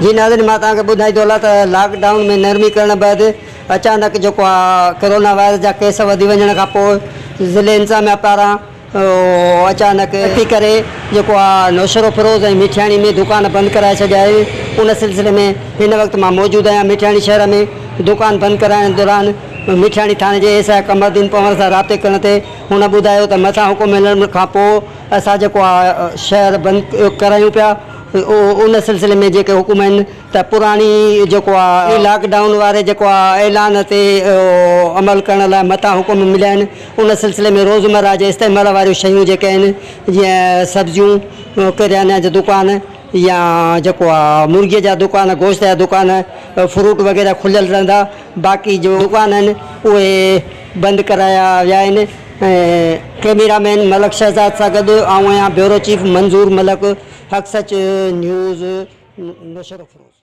جي ناظرين مان توهان کي ٻڌائيندو هلان ته لاڪ ڊائون ۾ نرمي ڪرڻ بعد اچانڪ جيڪو آ ڪرونا وائرس جا ڪيس وڌي وڃڻ کان پوء ضلعي انتظاميا پاران اچانڪ سختي ڪري جيڪو آ نوشهروفيروز ۽ مٺياڻي ۾ دڪان بند ڪرائي ڇڏيا آهن ان سلسلي ۾ هن وقت مان موجود آهيان مٺياڻي شهر ۾ دڪان بند ڪرائڻ دوران مٺياڻي ٿاڻي جي S I Qamar Uddin Panhwar سان رابطي ڪرڻ تي هن ٻڌايو ته مٿان حڪم ملڻ کان پوء اسان جيڪو آ شهر بند ڪرايون پيا ان سلسلي ۾ جيڪي حڪم آهن ته پراڻي جيڪو آ لاڪ ڊائون واري جيڪو آ اعلان تي عمل ڪرڻ لاء مٿان حڪم مليا آهن ان سلسلي ۾ روزمره جي استعمال واريون شيون جيڪي آهن جيئن سبزيون ڪرياني جا دڪان يا جيڪو آ مرغي جا دڪان گوشت جا دڪان فروٽ وغيره کليل رهندا باقي جو دڪان آهن اهي بند ڪرايا ويا آهن ۽ ڪئميرا مين ملڪ شهزاد سان گڏ آئون آهيان بيورو چيف منظور ملڪ حق سچ نيوز نوشهروفيروز.